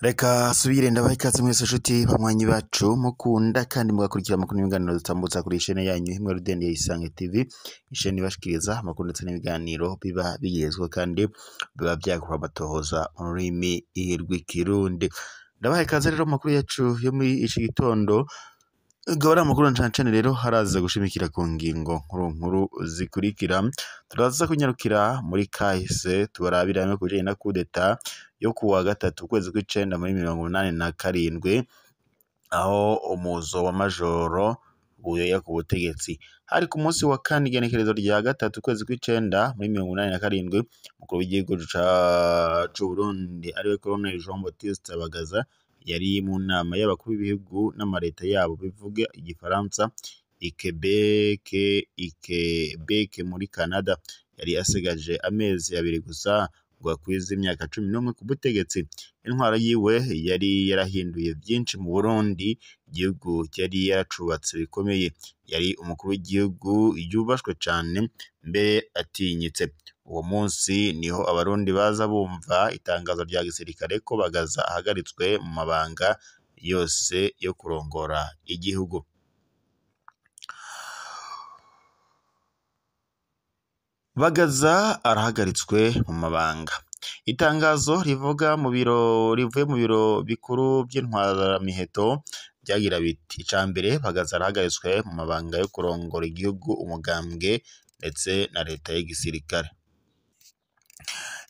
Reka subire ndabaha ikaze mwese nshuti banywanyi bacu mukunda kandi mugakurikira amakuru n'ibiganiro dutambutsa kuri ishene yanyu imwe rudende ya Isange TV, ishene ibashikiriza amakuru ndetse n'ibiganiro biba bigezweho kandi biba vyakorewe amatohoza mu rurimi rw'ikirundi. Ndabaha ikaze rero mu makuru yacu yo muri iki gitondo. Akaba ari amakuru na cane cane rero haraza gushimikira ku ngingo nkuru nkuru zikurikira. Turaza kunyarukira muri kahise tubarabira hamwe ku bijanye na kudeta yo kuwa gatatu ukwezi kw'icenda muri 87, aho umuzo wa majoro buyoya ku butegetsi. Hari ku munsi wa kane igenekerezo rya gatatu ukwezi kw'icenda muri 87, umukuru w'igihugu c'Uburundi ariwe Colonel Jean Baptiste Bagaza yari mu nama y'abakuru b'ibihugu n'amareta yabo bivuga igifaransa i Quebec muri Canada. Yari asigaje amezi abiri gusa ngo akwize imyaka 11 ku butegetsi. Intwaro yiwe yari yarahinduye vyinshi mu Burundi, igihugu yari yaracubatse bikomeye. Yari umukuru w'igihugu yubashwe cane mbere atinyitse. Uwo munsi niho abarundi baza bumva itangazo rya gisirikare ko Bagaza ahagaritswe mu mabanga yose yo kurongora igihugu. Bagaza arahagaritswe mu mabanga. Itangazo rivuga mu biro rivuye mu biro bikuru vy'intwaramiheto vyagira biti: ica mbere, Bagaza arahagaritswe mu mabanga yo kurongora igihugu, umugambwe ndetse na leta y'igisirikare.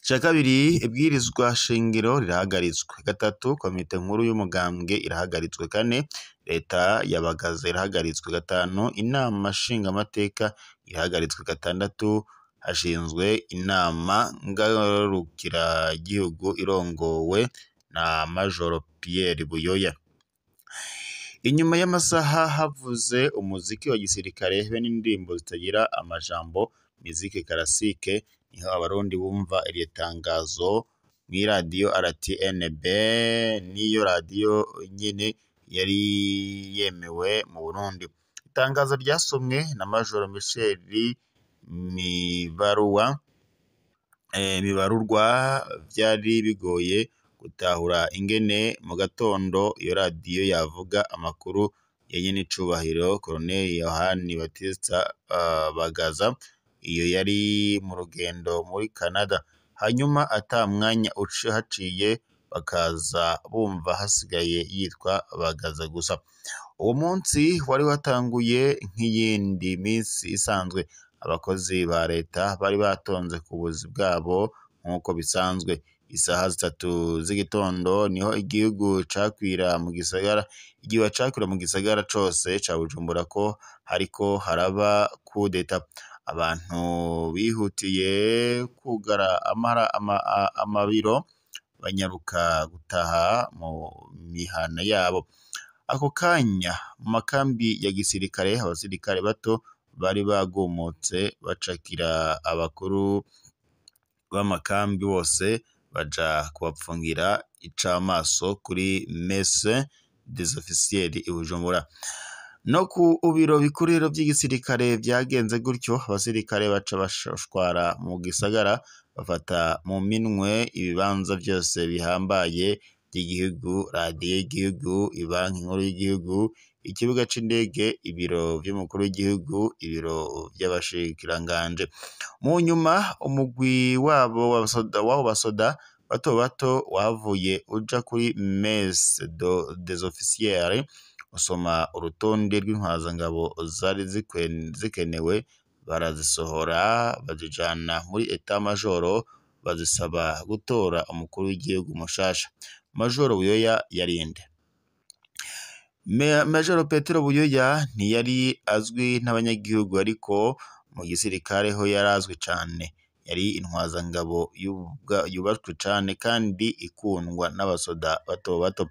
Ica kabiri, ibwirizwa shingiro rirahagaritswe. Gatatu, komite nkuru y'umugambwe irahagaritswe. Kane, leta ya Bagaza irahagaritswe. Gatanu, inama nshingamateka irahagaritswe. Gatandatu, hashinzwe inama ngarukiragihugu irongowe na Majoro Pierre Buyoya. Inyuma y'amasaha havuze umuziki wa gisirikare be n'indirimbo zitagira amajambo, mizike karasike, niho abarundi bumva iryo tangazo mw'iradiyo RTNB, niyo radiyo nyene yari yemewe mu Burundi. Itangazo ryasomwe na Majoro Michel Mibarurwa. Vyari bigoye gutahura ingene mu gatondo iyo radiyo yavuga amakuru ya nyen'icubahiro Colonel Yohani Batista Bagaza, iyo yari mu rugendo muri Canada, hanyuma ata mwanya haciye bakaza bumva hasigaye yitwa Bagaza gusa. Uwo munsi wari watanguye nk'iyindi minsi isanzwe. Abakozi ba leta bari batonze ku buzi bwabo nk'uko bisanzwe. Isaha 3 z'igitondo niho igihugu cakwira mu gisagara, igihuha cakwira mu gisagara cose ca Bujumbura ko hariko haraba kudeta. Abantu bihutiye kwugara amabiro banyaruka gutaha mu mihana yabo. Ako kanya mu makambi ya gisirikare abasirikare bato bari bagumutse bacakira abakuru b'amakambi bose baja kubapfungira icamaso kuri messe des officiers i Bujumbura. No ku biro bikuru rero vy'igisirikare vyagenze gutyo, abasirikare baca bashwara mu gisagara bafata mu minwe ibibanza vyose bihambaye vy'igihugu, radiyo y'igihugu, ibanki nkuru y'igihugu, ikibuga c'indege, ibiro vy'umukuru w'igihugu, ibiro vy'abashikiranganje. Mu nyuma umugwi wabo w'abo basoda bato bato wahavuye uja kuri messe des officiers usoma urutonde rw'intwazangabo zari zikenewe, barazisohora bazijana muri etat majoro bazisaba gutora umukuru w'igihugu mushasha. Majoro Buyoya yarinde. Majoro Petero Buyoya ntiyari azwi n'abanyagihugu, ariko mu gisirikare ho yarazwi cane. Yari intwazangabo yubashwe cane kandi ikundwa n'abasoda bato bato.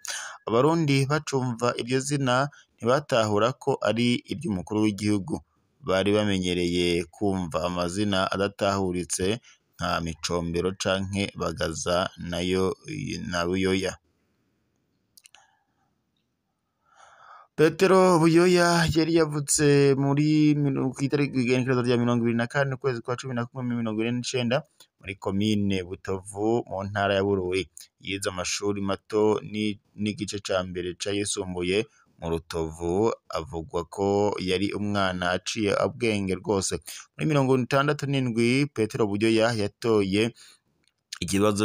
Abarundi bacumva iryo zina ntibatahura ko ari iry'umukuru w'igihugu. Bari bamenyereye kumva amazina adatahuritse nka Micombero canke Bagaza nayo na Buyoya. Petero Buyoya yari yavutse muri kw'igenekerezo rya 24 ukwezi kwa 11 49 muri komine Butovu mu ntara ya Bururi. Yize amashuri mato n'igice ca mbere c'ayisumbuye mu Rutovu. Avugwa ko yari umwana aciye ubwenge rwose. Muri 67 Petero Buyoya yatoye ikibazo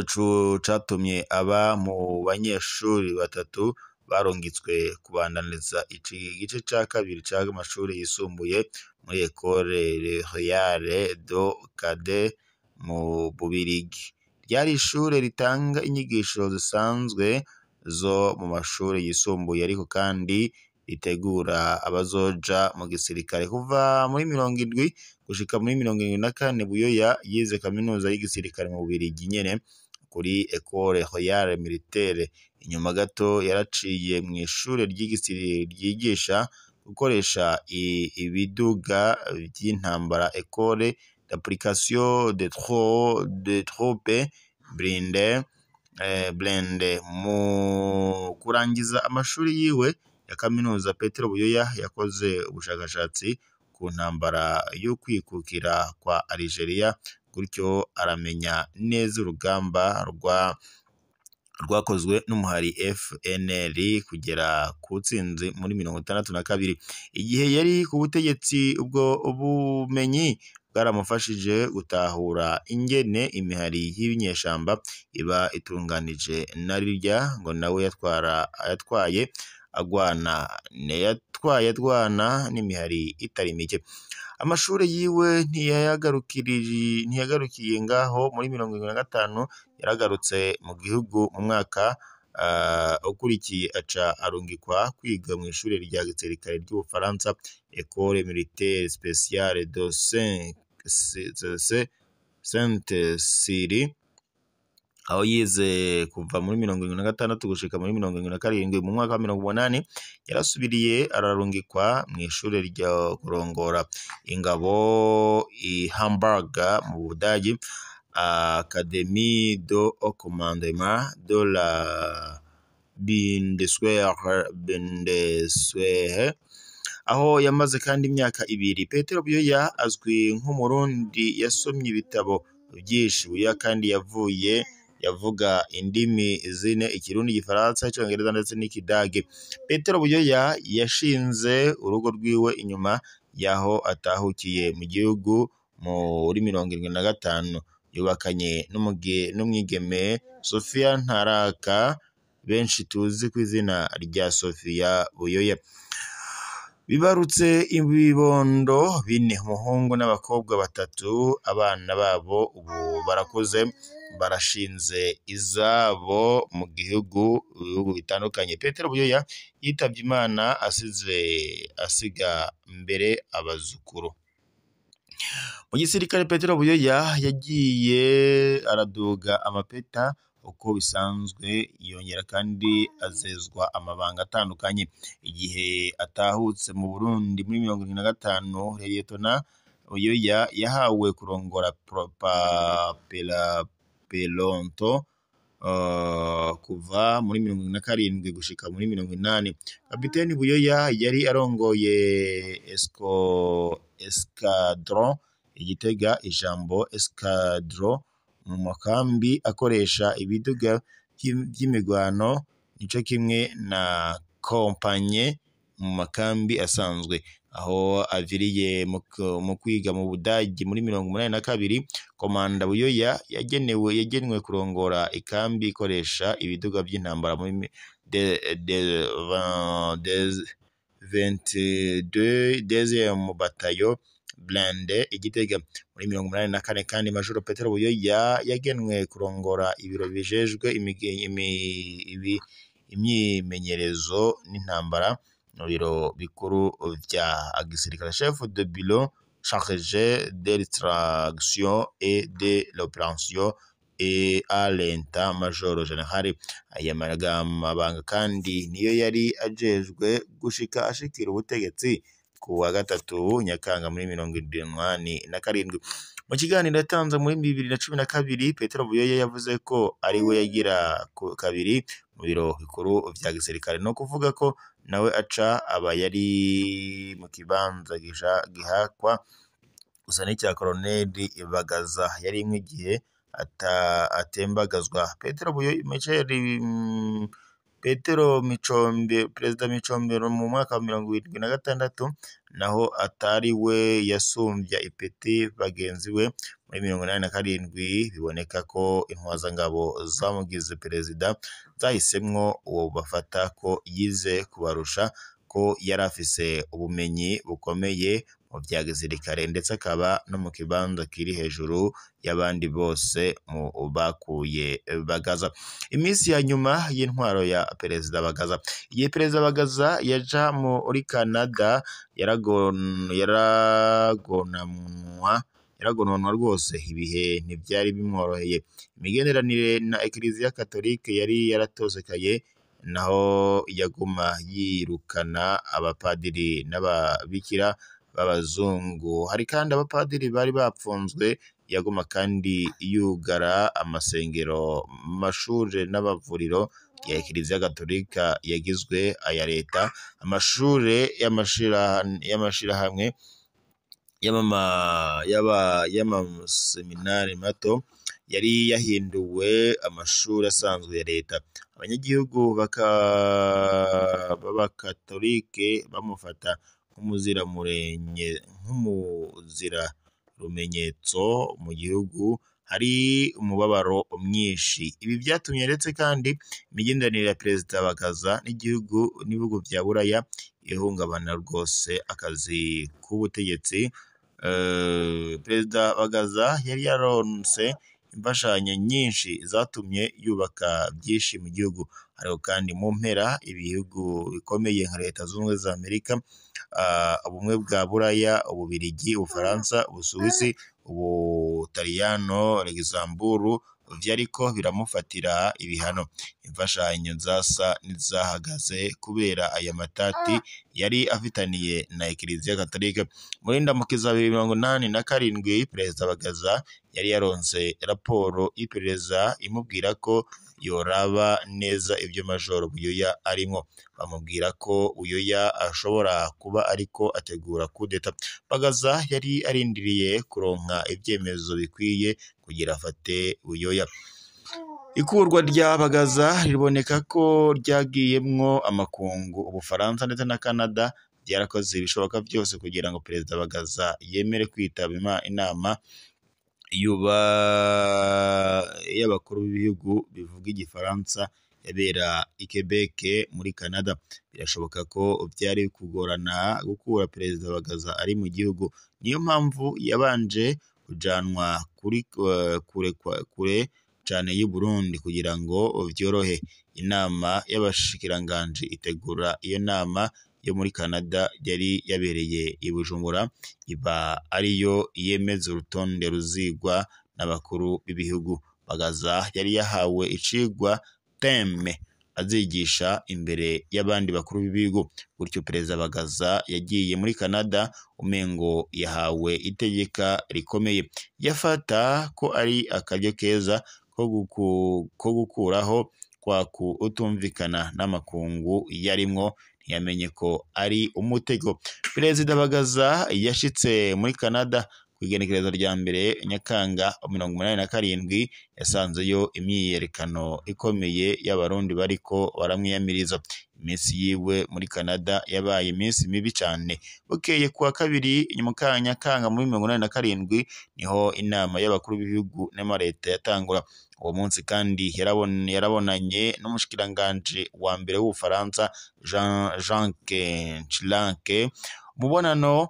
catumye aba mu banyeshuri batatu barungitswe kubandaniza igice ca kabiri c'amashuri yisumbuye muri Ecole Royale de Cadet mu Bubirigi. Ryari ishure ritanga inyigisho zisanzwe zo mu mashuri yisumbuye, ariko kandi ritegura abazoja mu gisirikare. Kuva muri 70 gushika muri 74 Buyoya yize kaminuza y'igisirikare mu Bubirigi nyene kuri Ecole Royale Militaire. Inyuma gato yaraciye mw'ishure ryigisha gukoresha ibiduga vy'intambara, Ecole d'application de troupes blindées. Mu kurangiza amashuri yiwe ya kaminuza, Petero Buyoya yakoze ubushakashatsi ku ntambara yo kwikukira kwa Algeria, gutyo aramenya neza urugamba rwakozwe n'umuhari FNL kugera ku ntsinzi muri 62. Igihe yari ku butegetsi, ubwo bumenyi bwaramufashije gutahura ingene imihari y'ibinyeshamba iba itunganije, narirya ngo nawe yatwaye agwana n'imihari itari mike. Amashure yiwe ntiyagarukiye ngaho. Muri 75 yaragarutse mu gihugu, mu mwaka ukurikiye aca arungikwa kwiga mw'ishure rya gisirikare ry'Ubufaransa, Ecole Militaire Spéciale de Saint-Cyr, aho yize kuva muri 76 gushika muri 77. Mu mwaka wa 80 yarasubiriye ararungikwa mw'ishure ryo kurongora ingabo i Hamburg mu Budagi, Académie de haut commandement de la Bundeswehr, aho yamaze kandi imyaka ibiri. Petero Buyoya azwi nk'umurundi yasomye ibitabo vyinshi. Buyoya kandi yavuga indimi zine: Ikirundi, Igifaransa, Icongereza ndetse n'Ikidage. Petero Buyoya yashinze urugo rwiwe inyuma yaho atahukiye mu gihugu muri 75. Yubakanye n'umwigeme Sophia Ntaraka, benshi tuzi kw'izina rya Sophia Buyoya. Bibarutse ibibondo bine, umuhungu n'abakobwa batatu. Abana babo ubu barakuze, barashinze izabo mu bihugu bitandukanye. Petero Buyoya yitavye Imana asize asiga mbere abazukuru. Mu gisirikare, Petero Buyoya yagiye araduga amapeta uko bisanzwe, yongera kandi azezwa amabanga atandukanye. Igihe atahutse mu Burundi muri 75, Liyetona Buyoya yahawe kurongora pelonto kuva muri 77 gushika muri 80. Kapiteni Buyoya yari arongoye escadron i Gitega. Ijambo escadron mu makambi akoresha ibiduga vy'imigwano nico kimwe na kompanyi mu makambi asanzwe. Aho aviriye mu kwiga mu Budagi muri 82, Komanda Buyoya yagenwe kurongora ikambi ikoresha ibiduga vy'intambara muri 22e batayo blindé i Gitega. Muri 84 kandi, Majoro Petero Buyoya yagenwe kurongora ibiro bijejwe imyimenyerezo n'intambara mu biro bikuru vya gisirikare, chef de bureau chargé de l'instruction et de l'opération et à l'état-major général. Aya mabanga kandi niyo yari ajejwe gushika ashikira ubutegetsi ku wa 3 Nyakanga muri 77. Mu kiganiro yatanze muri 2012, Petero Buyoya yavuze ko ari we yagira kabiri mu biro bikuru vya gisirikare, no kuvuga ko nawe aca aba yari mu kibanza gihakwa gusa n'icya Koloneli Bagaza yari igihe atembagazwa. Petero Buyoya Petero Micombero, Perezida Micombero mu mwaka wa 76 naho atari we yasumbya ipeti bagenzi we muri 87, biboneka ko intwazangabo zamugize perezida zahisemwo uwo bafata ko yize kubarusha, ko yari afise ubumenyi bukomeye mu vya gisirikare ndetse akaba no mu kibanza kiri hejuru y'abandi bose mu bakuye Bagaza. Iminsi ya nyuma y'intwaro ya Perezida Bagaza. Igihe Perezida Bagaza yaja muri Canada yaragononwa rwose, ibihe ntivyari bimworoheye. Imigenderanire na Ekleziya Katolike yari yaratosekaye, naho yaguma yirukana abapadiri n'ababikira b'abazungu. Hari kandi abapadiri bari bapfunzwe, yaguma kandi yugara amasengero, amashure n'amavuriro ya Ekleziya Gatolika yagizwe aya leta, amashure y'amashirahamwe y'amaseminari mato yari yahinduwe amashuri asanzwe ya leta. Abanyagihugu b'abakatolike bamufata nk'umuzirarumenyetso mu gihugu, hari umubabaro mwinshi. Ibi vyatumye ndetse kandi imigenderanire ya Perezida Bagaza n'igihugu n'ibihugu vya Buraya ihungabana rwose. Akazi k'ubutegetsi, Perezida Bagaza yari yaronse imfashanyo nyinshi zatumye yubaka byinshi mu gihugu. Ariko kandi mu mpera ibihugu bikomeye nka Leta Zunze Ubumwe za Amerika, Ubumwe bwa Buraya, Ububirigi, Ubufaransa, Ubusuwisi, Ubutaliyano, Luxembourg vyariko biramufatira ibihano. Imfashanyo zasa n'izahagaze kubera aya matati yari afitaniye na Ekleziya Katolika. Muri ndamukiza 2087 Perezida Bagaza yari yaronse raporo y'iperereza imubwira ko yoraba neza ivyo Majoro Buyoya arimwo. Bamubwira ko Buyoya ashobora kuba ariko ategura kudeta. Bagaza yari arindiriye kuronka ivyemezo bikwiye kugira afate Buyoya. Ikurwa rya Bagaza riboneka ko ryagiyemwo amakungu. Ubufaransa ndetse na Canada vyarakoze ibishoboka vyose kugira ngo Perezida Bagaza yemere kwitaba inama y'abakuru b'ibihugu bivuga igifaransa yabera i Quebec muri Canada. Birashoboka ko vyari kugorana gukura Perezida Bagaza ari mu gihugu, niyo mpamvu yabanje kujanwa kure cane y'u Burundi kugira ngo vyorohe. Inama y'abashikiranganji itegura iyo nama yo muri Canada yari yabereye i Bujumbura, iba ariyo yemeza urutonde ruzigwa n'abakuru b'ibihugu. Bagaza yari yahawe icigwa theme azigisha imbere y'abandi bakuru b'ibihugu. Gutyo Perezida Bagaza yagiye muri Canada umengo yahawe itegeka rikomeye. Yafata ko ari akaryo keza ko gukuraho kwa kutumvikana n'amakungu yarimwo, ntiyamenye ko ari umutego. Perezida Bagaza yashitse muri Canada kw'igenekerezo rya 1 Nyakanga 87, yasanzeyo imyiyerekano ikomeye y'abarundi bariko baramwiyamiriza. Iminsi yiwe muri Canada yabaye iminsi mibi cane. Bukeye kuwa 2 Nyakanga muri 87 niho inama y'abakuru b'ibihugu n'amareta yatangura. Uwo munsi kandi yarabonanye n'umushikiranganji wa mbere w'Ubufaransa Jacques Chirac. Umubonano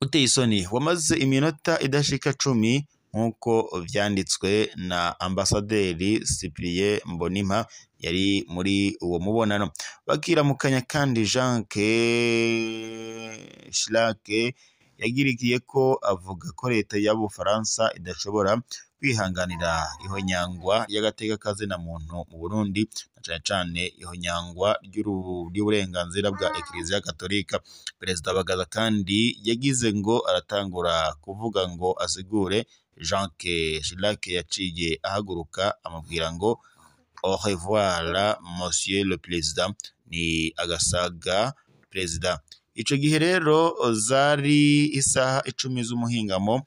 uteye isoni wamaze iminota idashika 10 nk'uko vyanditswe na Ambasaderi Cyprien Mbonimpa yari muri uwo mubonano. Bakiramukanya kandi Jacques Chirac yagirikiye ko avuga ko leta y'Ubufaransa idashobora kwihanganira ihonyangwa ry'agateka kazina muntu mu Burundi, na cane cane ihonyangwa ry'uburenganzira bwa Ekleziya Katolika. Perezida Bagaza kandi yagize ngo aratangura kuvuga ngo asigure, Jacques Chirac yaciye ahaguruka amubwira ngo au revoir monsieur le président, Ni agasaga perezida. Ico gihe rero zari isaha 10 z'umuhingamo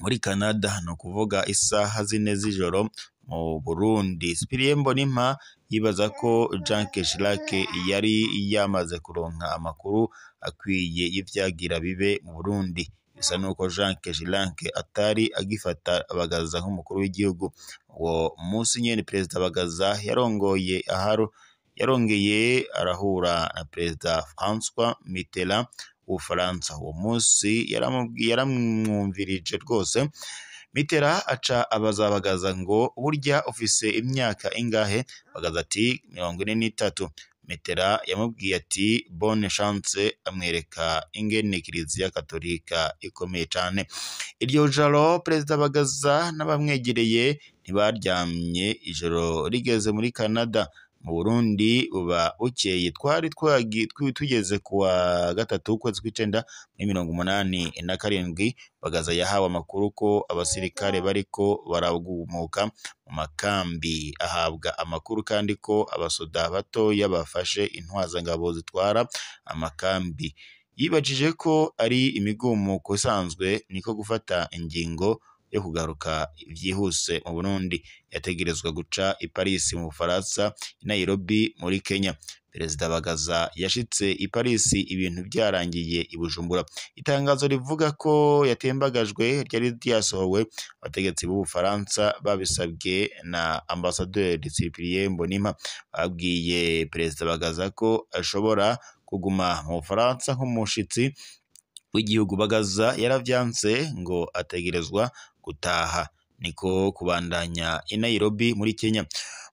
muri Canada, no kuvuga isaha 4 z'ijoro mu Burundi. Cyprien Mbonimpa yibaza ko Jacques Chirac yari yamaze kuronka amakuru akwiye y'ivyagira bibe mu Burundi. Bisa nuko Jacques Chirac atari agifata Bagaza nk'umukuru w'igihugu. Uwo munsi nyene Perezida Bagaza yarongoye aharo yarongeye arahura na Perezida François Mitterrand w'Ubufaransa. Uwo munsi yaramwumvirije rwose. Mitterrand aca abaza Bagaza ngo burya ufise imyaka ingahe? Bagaza ati 43. Mitterrand yamubwiye ati bonne chance, amwereka ingene Kiliziya Katolika ikomeye cane. Iryo joro Perezida Bagaza n'abamwegereye ntibaryamye, ijoro rigeze muri Canada. Mu Burundi buba bukeye. Twari tugeze kuwa gatatu ukwezi kw'icenda muri 87. Bagaza yahawe amakuru ko abasirikare bariko baragumuka mu makambi, ahabwa amakuru kandi ko abasoda batoya bafashe intwazangabo zitwara amakambi. Yibajije ko ari imigumuko isanzwe, niko gufata ingingo yo kugaruka vyihuse mu Burundi. Yategerezwa guca i Paris mu Bufaransa, i Nairobi muri Kenya. Perezida Bagaza yashitse i Paris ibintu byarangiye i Bujumbura. Itangazo rivuga ko yatembagajwe ryari ryasohowe, abategetsi b'Ubufaransa babisabwe na Ambassadeur Cyprien Mbonimpa. Babwiye Perezida Bagaza ko ashobora kuguma mu Bufaransa nk'umushitsi w'igihugu. Bagaza yaravyanse ngo ategerezwa gutaha, niko kubandanya i Nairobi muri Kenya.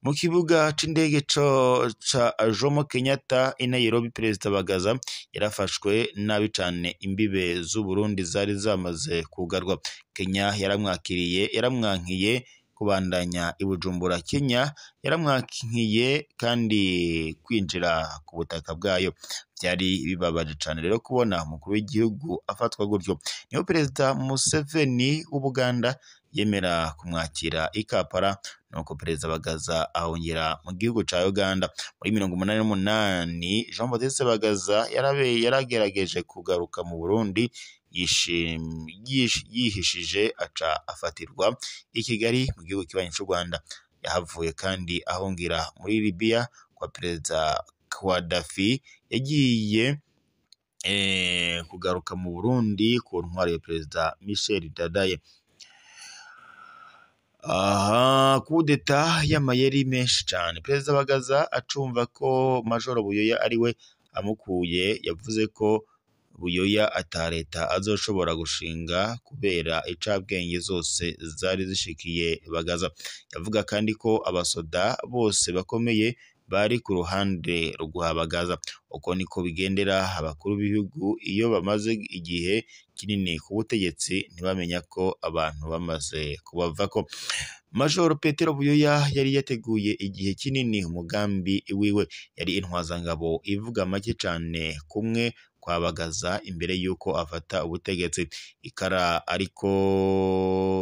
Mu kibuga c'indege ca Jomo Kenyatta i Nairobi, Perezida Bagaza yarafashwe nabi cane. Imbibe z'u Burundi zari zamaze kugarwa. Kenya yaramwakiriye, yaramwankiye kubandanya i Bujumbura. Kenya yaramwankiye kandi kwinjira ku butaka bwayo. Byari bibabaje cane rero kubona umukuru w'igihugu afatwa gutyo. Niho Perezida Museveni w'Ubuganda yemera kumwakira i Kampala, nuko Perezida Bagaza ahongera mu gihugu ca Uganda. Muri 88 Jean Baptiste Bagaza yaragerageje kugaruka mu Burundi yihishije, aca afatirwa i Kigali mu gihugu kibanyi c'u Rwanda. Yahavuye kandi ahungira muri Libya kwa Perezida Gaddafi. Yagiye kugaruka mu Burundi ku ntwaro ya Perezida Michel Ndadaye. Aha kudeta y'amayeri menshi cane. Perezida Bagaza acumva ko Majoro Buyoya ariwe amukuye, yavuze ko Buyoya ata leta azoshobora gushinga kubera icabwenge zose zari zishikiye Bagaza. Yavuga kandi ko abasoda bose bakomeye bari ku ruhande rwa Bagaza. Uko niko bigendera abakuru b'ibihugu iyo bamaze igihe kinini ku butegetsi, ntibamenya ko abantu bamaze kubavako. Major Petero Buyoya yari yateguye igihe kinini umugambi wiwe. Yari intwazangabo ivuga make cane kumwe kwa Bagaza imbere yuko afata ubutegetsi. Ikara ariko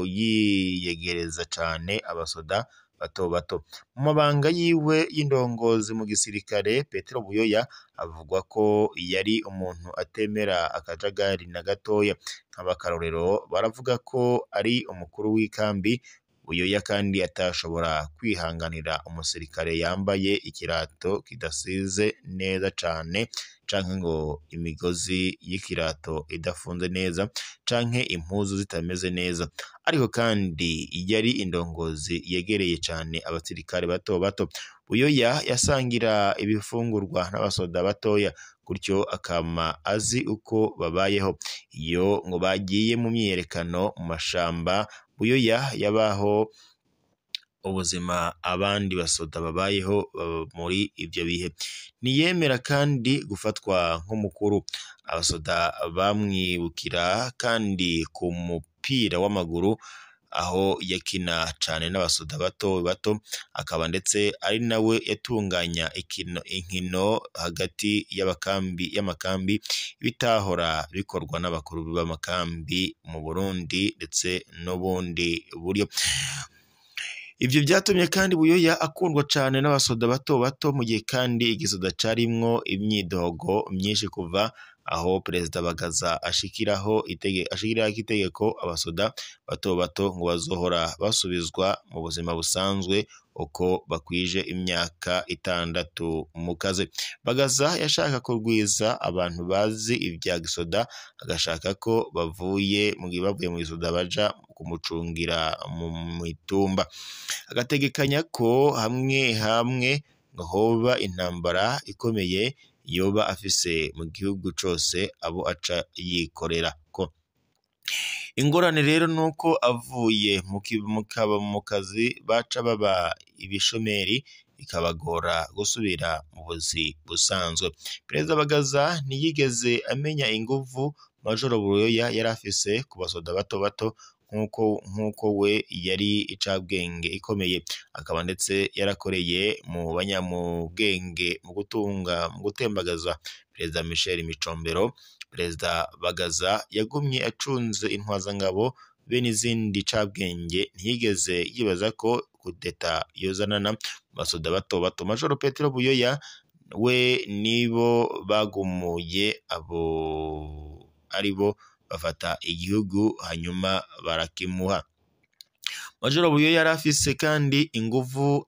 yiyegereza cane abasoda bato bato. Mu mabanga yiwe y'indongozi mu gisirikare, Petero Buyoya avugwa ko yari umuntu atemera akajagari na gatoya. Nk'abakarorero baravuga ko ari umukuru w'ikambi. Buyoya kandi atashobora kwihanganira umusirikare yambaye ikirato kidasize neza cane, canke ngo imigozi y'ikirato idafunze neza, canke impuzu zitameze neza. Ariko kandi yari indongozi yegereye cane abasirikare bato bato. Buyoya yasangira ibifungurwa n'abasoda batoya, gutyo akama azi uko babayeho. Iyo ngo bagiye mu myiyerekano mu mashamba, Buyoya yabaho ubuzima abandi basoda babayeho muri ivyo bihe. Ntiyemera kandi gufatwa nk'umukuru. Abasoda bamwibukira kandi ku mupira w'amaguru, aho yakina cane n'abasoda bato bato, akaba ndetse ari nawe yatunganya inkino hagati y'amakambi, bitahora bikorwa n'abakuru b'amakambi mu Burundi ndetse n'ubundi buryo. Ivyo vyatumye kandi Buyoya akundwa cane n'abasoda bato bato, mu gihe kandi igisoda carimwo imyidogo myinshi kuva aho Perezida Bagaza ashikiraho itegeko abasoda bato bato ngo bazohora basubizwa mu buzima busanzwe uko bakwije imyaka 6 mu kazi. Bagaza yashaka kurwiza abantu bazi ivya gisoda, agashaka ko bavuye mu gisoda baja kumucungira mu mitumba, agategekanya ko hamwe hamwe ngo hoba intambara ikomeye yoba afise mu gihugu cose abo aca yikorera ko. Ingorane rero nuko avuye mu kazi baca baba ibishomeri, bikabagora gusubira mu buzi busanzwe. Perezida Bagaza ntiyigeze amenya inguvu Majoro Buyoya yari afise ku basoda bato bato nkuko we yari icabwenge ikomeye, akaba ndetse yarakoreye mu banyamubwenge mu gutembagaza Perezida Michel Micombero. Perezida Bagaza yagumye acunze intwazangabo be n'izindi cabwenge, ntiyigeze yibaza ko kudeta yozanana mu basoda bato bato. Majoro Petero Buyoya we nibo bagumuye abo aribo bafata igihugu hanyuma barakimuha. Majoro Buyoya yari afise kandi inguvu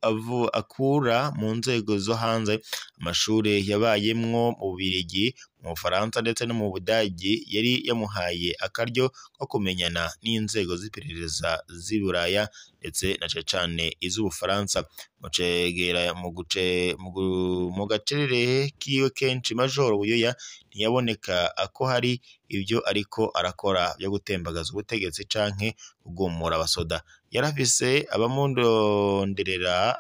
akura mu nzego zo hanze. Amashure yabayemwo mu Bubirigi, mu Bufaransa ndetse no mu Budagi yari yamuhaye akaryo ko kumenyana n'inzego z'iperereza z'i Buraya ndetse na cane cane iz'Ubufaransa. Mu gacerere kiwe kenshi Majoro Buyoya ntiyaboneka ko hari ibyo ariko arakora byo gutembagaza ubutegetsi canke kugumura abasoda. Yarafise abamuronderera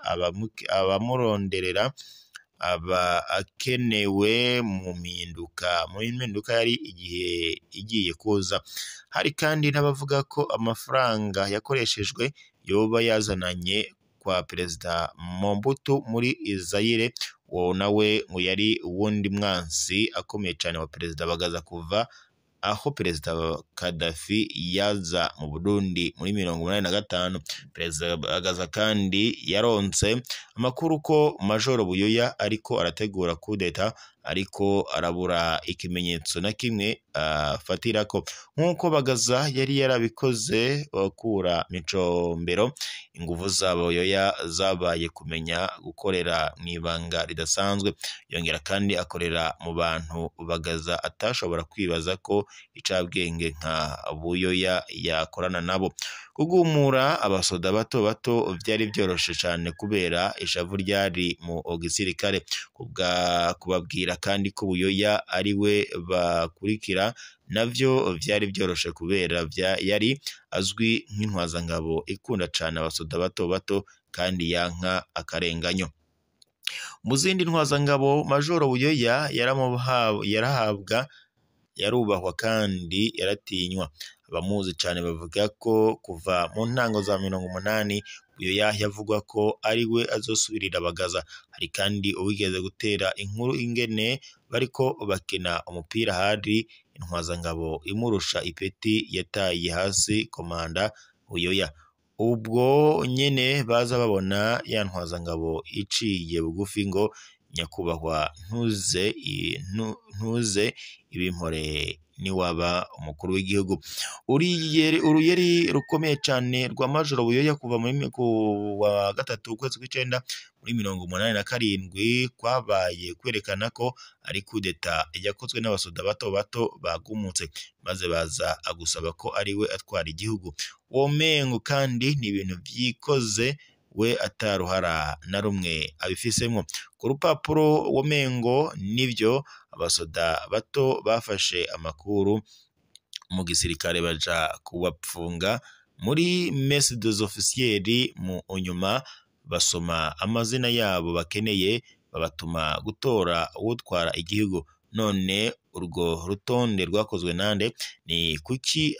aba akenewe mu mpinduka yari igihe igiye kuza. Hari kandi n'abavuga ko amafaranga yakoreshejwe yoba yazananye kwa Perezida Mobutu muri Zaire, uwo nawe ngo yari uwundi mwansi akomeye cane wa Perezida Bagaza kuva aho Perezida Gaddafi yaza mu Burundi muri 1985. Perezida Bagaza kandi yaronse amakuru ko Majoro Buyoya ariko arategura kudeta, ariko arabura ikimenyetso na kimwe afatirako. Nkuko Bagaza yari yarabikoze bakura Micombero, inguvu za Buyoya zabaye kumenya gukorera mw'ibanga ridasanzwe. Yongera kandi akorera mu bantu Bagaza atashobora kwibaza ko icabwenge nka Buyoya yakorana nabo. Kugumura abasoda bato bato vyari vyoroshe cane kubera ishavu ryari mu gisirikare. Kubabwira kandi ko Buyoya ari we bakurikira navyo vyari vyoroshe kubera yari azwi nk'intwazangabo ikunda cane abasoda bato bato kandi yanka akarenganyo. Mu zindi ntwazangabo Majoro Buyoya yarahabwa, yarubahwa kandi yaratinywa. Abamuzi cane bavuga ko kuva mu ntango za 80 Buyoya yavugwa ko ari we azosubirira Bagaza. Hari kandi uwigeze gutera inkuru ingene bariko bakina umupira, hari intwazangabo imurusha ipeti yataye hasi komanda Buyoya. Ubwo nyene baza babona ya ntwazangabo iciye bugufi ngo nyakubahwa ntuze ibimpore niwaba umukuru w'igihugu. Uruyeri rukomeye cane rwa Majoro Buyoya kuva ku wa 3 ukwezi kw'icenda muri 87 kwabaye kwerekana ko ari kudeta yakozwe n'abasoda bato bato bagumutse, maze baza agusaba ko ari we atwara igihugu. Uwo mengo kandi ni ibintu vyikoze we ataruhara na rumwe abifisemwo. Ku rupapuro wo mengo nivyo abasoda bato bafashe amakuru mu gisirikare baja kubapfunga muri messe des officiers, mu nyuma basoma amazina yabo bakeneye babatuma gutora uwutwara igihugu. None urwo rutonde rwakozwe nande? Ni kuki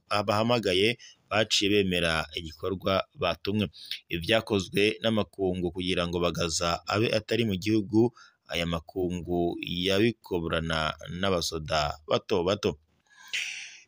abahamagaye baciye bemera igikorwa batumwe? Ivyakozwe n'amakungu kugira ngo Bagaza abe atari mu gihugu, aya makungu yabikorana n'abasoda bato bato.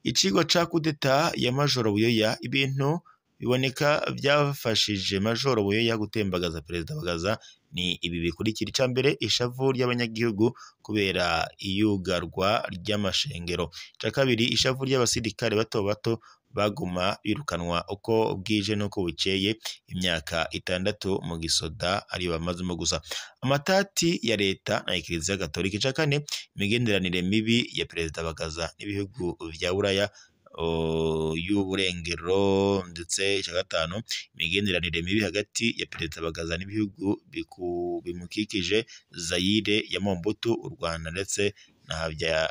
Icigwa ca kudeta ya Majoro Buyoya, ibintu biboneka byafashije Majoro Buyoya gutembagaza Perezida Bagaza ni ibi bikurikira: ica mbere, ishavu ry'abanyagihugu kubera iyugarwa ry'amashengero; ica kabiri, ishavu ry'abasirikare bato bato baguma birukanwa uko bwije n'uko bukeye imyaka 6 mu gisoda ariyo bamazemo gusa; amatati ya leta na Ekleziya Gatolika; ica kane, imigenderanire mibi ya Perezida Bagaza n'ibihugu vya Buraya y'uburengero; ndetse ica gatanu, imigenderanire mibi hagati ya Perezida Bagaza n'ibihugu bimukikije, Zaire ya Mobutu, u Rwanda ndetse na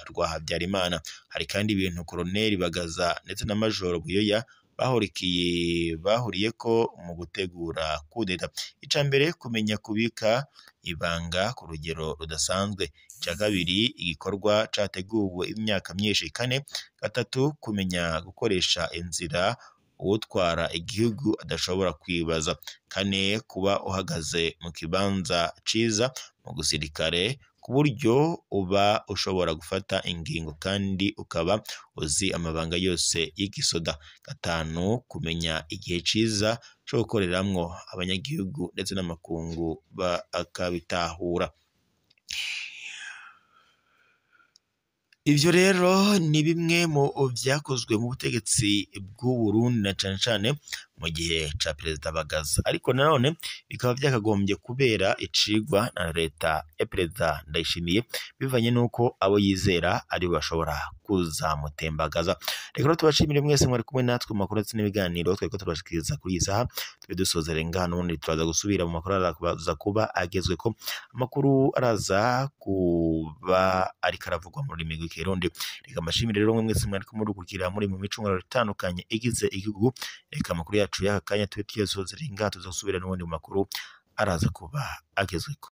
rwa Habyarimana. Hari kandi ibintu Koloneli Bagaza ndetse na Majoro Buyoya bahuriyeko mu gutegura kudeta: ica mbere, kumenya kubika ibanga ku rugero rudasanzwe; ica kabiri, igikorwa categuwe imyaka myinshi; kane, gatatu, kumenya gukoresha inzira uwutwara igihugu adashobora kwibaza; kane, kuba uhagaze mu kibanza ciza mu gisirikare ku buryo uba ushobora gufata ingingo kandi ukaba uzi amabanga yose y'igisoda; gatanu, kumenya igihe ciza co gukoreramwo abanyagihugu ndetse n'amakungu bakabitahura. Ivyo rero ni bimwe mu vyakozwe mu butegetsi bw'u Burundi na cane cane mu gihe ca Perezida Bagaza, ariko nanone bikaba vyakagombye kubera icigwa na leta ya Perezida Ndayishimiye, bivanye n'uko abo yizera aribo bashobora kuzamutembagaza. Reka rero tubashimire mwese mwari kumwe natwe mu makuru ndetse n'ibiganiro twariko turabashikiriza kuri iyi saha. Tube dusoza ngaha, n'ubundi turaza gusubira mu makuru araza kuba agezweko, amakuru araza kuba ariko aravugwa mu rurimi rw'ikirundi. Reka mbashimire rero mwese mwariko mudukurikira muri mu micungararo itandukanye igize igihugu. Reka amakuru yacu y'aka kanya tube tuyasozera ngaha, tuzasubira n'ubundi mu makuru araza kuba agezweko.